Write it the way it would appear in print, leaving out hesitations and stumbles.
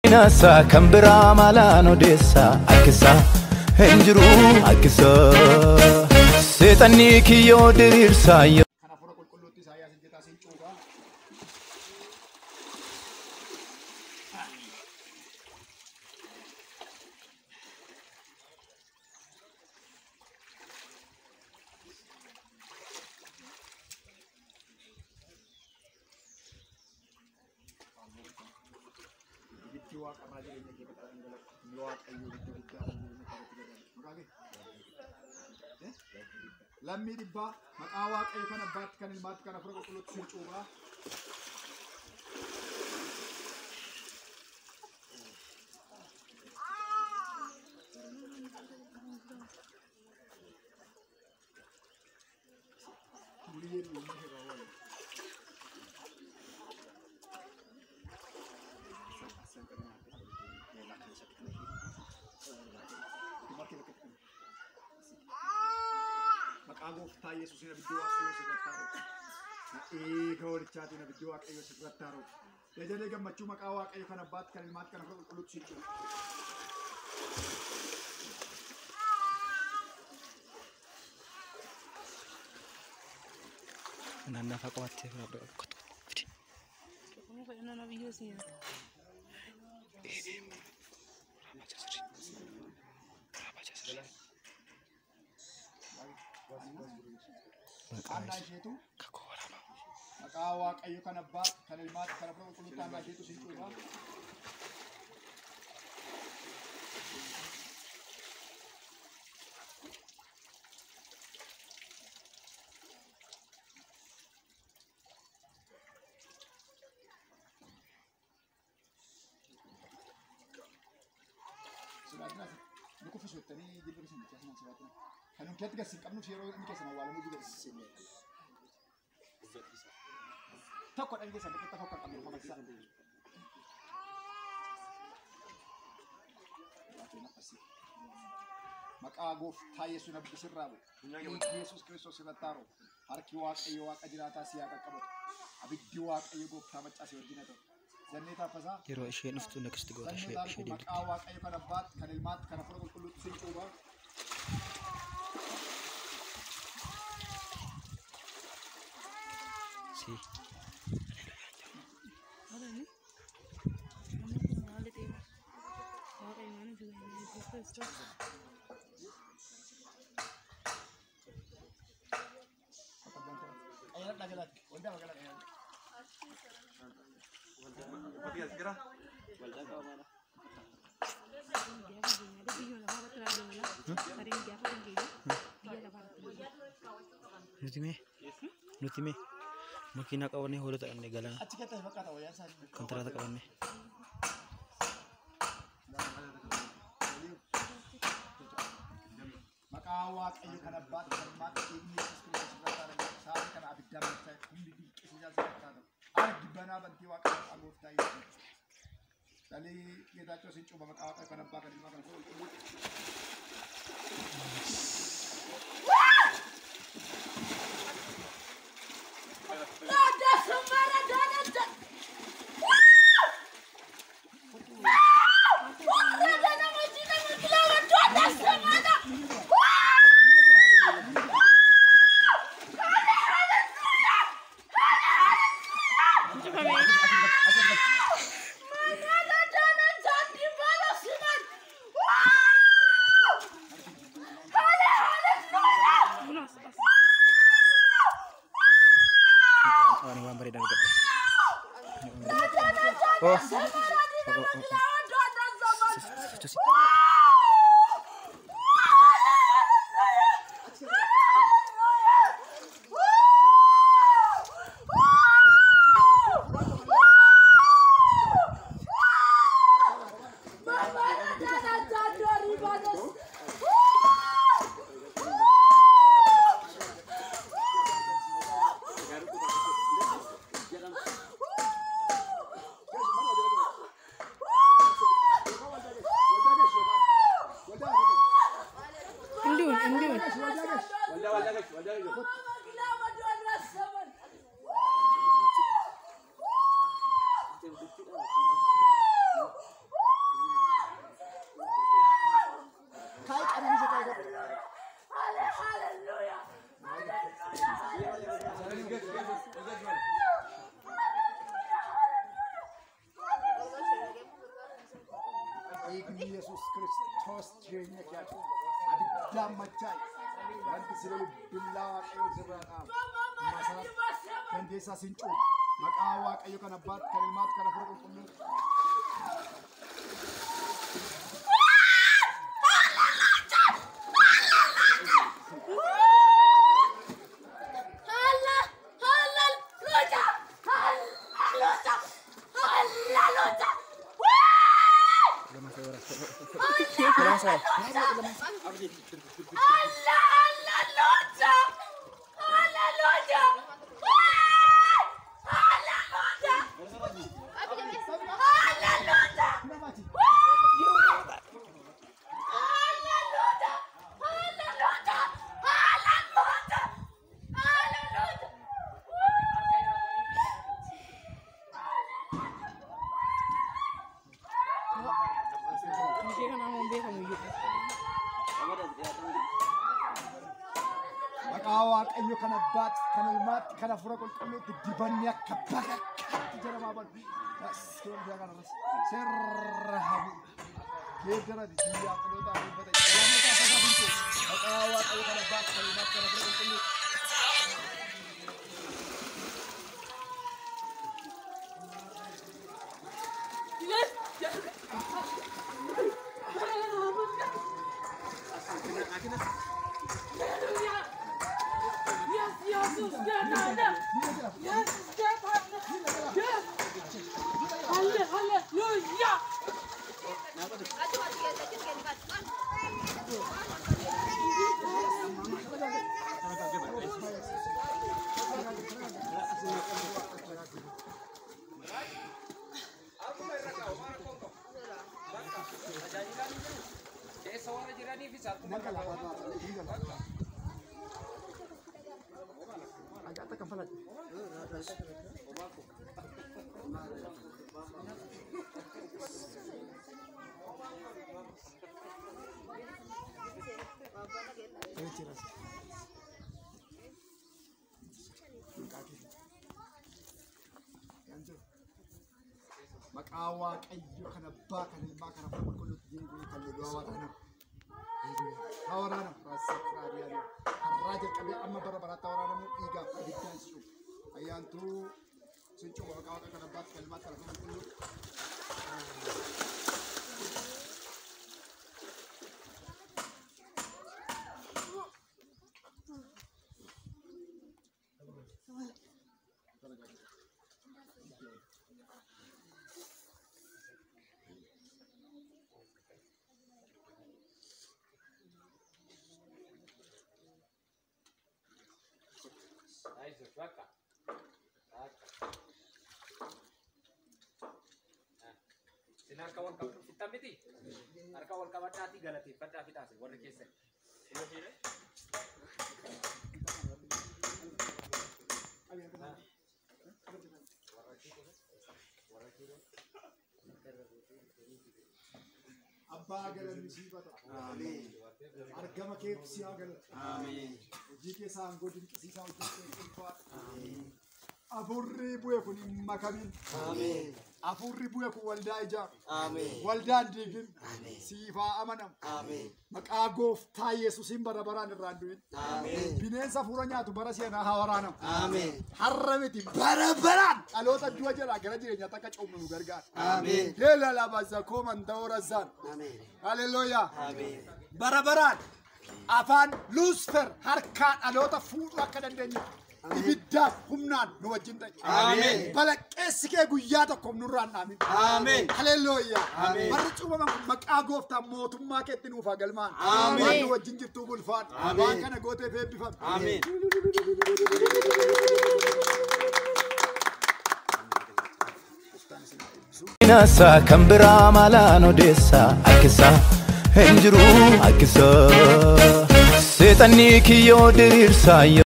Nasa kan biraa maalaan odeessaa akkisa hin jiru akkisa seexanni kiyyoo diriirsaa. Kan hafuura qulqulluutti Isaayyaas hojjetaa siin cuuphaa. Ibiddi waaqarraa jireenya kee irratti dhangala'u. Inni Waaqayyoo ibidda guddaa kan jireenya kee irratti gadhabu. Maqaa kee? Lammii dhibbaa maqaa Waaqayyo kan abbaatti kan ilmaatti kan hafuura qulqulluutti siin cuuphaa. Muliyyee duwwaa irraa oola. Maqaa gooftaa Yesuusiin abiddi Waaqayyoo sirratti haa robu. Dhiiga horichaatiin abiddi Waaqayyoo sirratti haa robu. Jajalee gammachuu maqaa Waaqayyoo kan abbaatti kan ilmaatti kan hafuura qulqulluutti siin cuupha. Naannafaa qabattee bira kottu fidi. Aanaa isheetu maqaa Waaqayyo kan abbaatti kan ilmaatti kan hafuura qulqulluutti aanaa isheetu siin cuupha. Sodaatina nu kuffisu jettanii jilba keessan jechaa sinaan sodaatina. Kan nuti keetti gadi hin qabnuuf yeroo inni keessan awwaalamuu jilba keessan. Tokko dhalli keessan tokko tokko kan qabnu qofa Maqaa gooftaa Yesuus abiddi sirraa bu'u. Dhiigni Yesuus Kiristoos irratti haa robu. Harki Waaqayyo Waaqa jiraataa si haa qaqqabatu. Abiddi Waaqayyo gooftaa maccaa si wajjin haa ta'u. Zannee Taaffasaa. Yeroo isheen dhuftu next goota Zannee ishee Taarikuu ishee deemtutti. maqaa Waaqayyo kan abbaatti kan ilmaatti kan hafuura qulqulluutti siin cuuphaa. Si. Qayyadhaa jalaatti. Waldaa magaalaa qayyadhaa. Nuti mee nuti mee makiinaa qabannee hoolota dhaqnee galana Achi keessatti fakkaata wayyaan isaa. kontiraata qabannee. Maqaa Waaqayyo kan abbaatti kan ilmaatti dhiigni Yesuus Kiristoos irratti haa dhangala'u. Sa'aatii kana abiddaan manca'e humni dinqisiisaa sirratti haa ta'u. Argi banaa bantii Waaqayyo maqaa gooftaa Yesuus. Dhalii Geetaachoo siin cuupha maqaa Waaqayyo kan abbaa kan ilmaa kan hafuura qulqulluutti. Ani waan bareedaa argadhe. Oh. Oh, oh, oh. Sochosi. Waldaa geessu. Dhiigni Yesuus Kiristoos jireenya kee haa cufu. Abiddaan machaa'i. Wanti si lolu billaa Waaqayyoo sirraa dhaabu. Masaraa dandeessaa sin cuubu. Maqaa Waaqayyo kan Abbaatti, kan Ilmaatti, kan Hafuura Qulqulluutti. Maqaa Waaqayyo kan Abbaatti, kan Ilmaatti, kan Hafuura Qulqulluutti dibanni akka bakakkaatti jedhamaa balu. Sirra habu. Geeddarati biyyaa dhaloota dubbata. Dhaloota afasaa fintu. Maqaa Waaqayyo kan Abbaatti, kan Ilmaatti, kan Hafuura Qulqulluutti. Maqaa Waaqayyo kan Abbaa, kan Ilmaa, kan Hafuura Qulqulluutti diinguun kan lolaa waraanamu. Haa waraanamu. Raasii har'aa jalqabee amma bara baraatti haa waraanamu dhiigaaf abiddaan si cufu. Ayyaantuu sin cufu maqaa Waaqa kan Abbaatti, kan Ilmaatti, kan Hafuura Qulqulluutti. Isin harka wal qabdu fixan miti? Harka wal qabadhaatii galateeffadhaa fixaase warri keessan. Abbaa galanni siif haa ta'u. Argama keef si haa galatu. Hojii keessa aangoo dinqisiisaa hojjettee ulfaadha. Afuurri bu'e kun hin makamin. Afuurri bu'e kun waldaa ijaaru. Waldaan diigin. Siif haa amanamu. Maqaa Gooftaa Yesuusiin bara baraan irraa hin du'in. Bineensa hafuura nyaatu bara si'anaa haa waraanamu. Har'a miti bara baraan dhaloota du'a jalaa gara jireenyaatti akka coomnu nu gargaara. Yeela labaza kooman ta'uu razzaan. Haleluuyaa. Bara baraan afaan Luusfer harkaa dhaloota fuudhuu akka dandeenyu ibiddaaf humnaan nu wajjin ta'e. Balaqqeessi kee guyyaa tokko nurraa hin dhaamin. Haleluuyaa. Warri cuubaman kun maqaa Gooftaa mootummaa keetti nuuf haa galmaan. Waan nu wajjin jirtuuf ulfaadhu. Waan kana gooteef eebbifame. Nasa kan biraa maalaan odeessa akkisa hin jiru akkisa seexanni kiyyoo diriirsaa.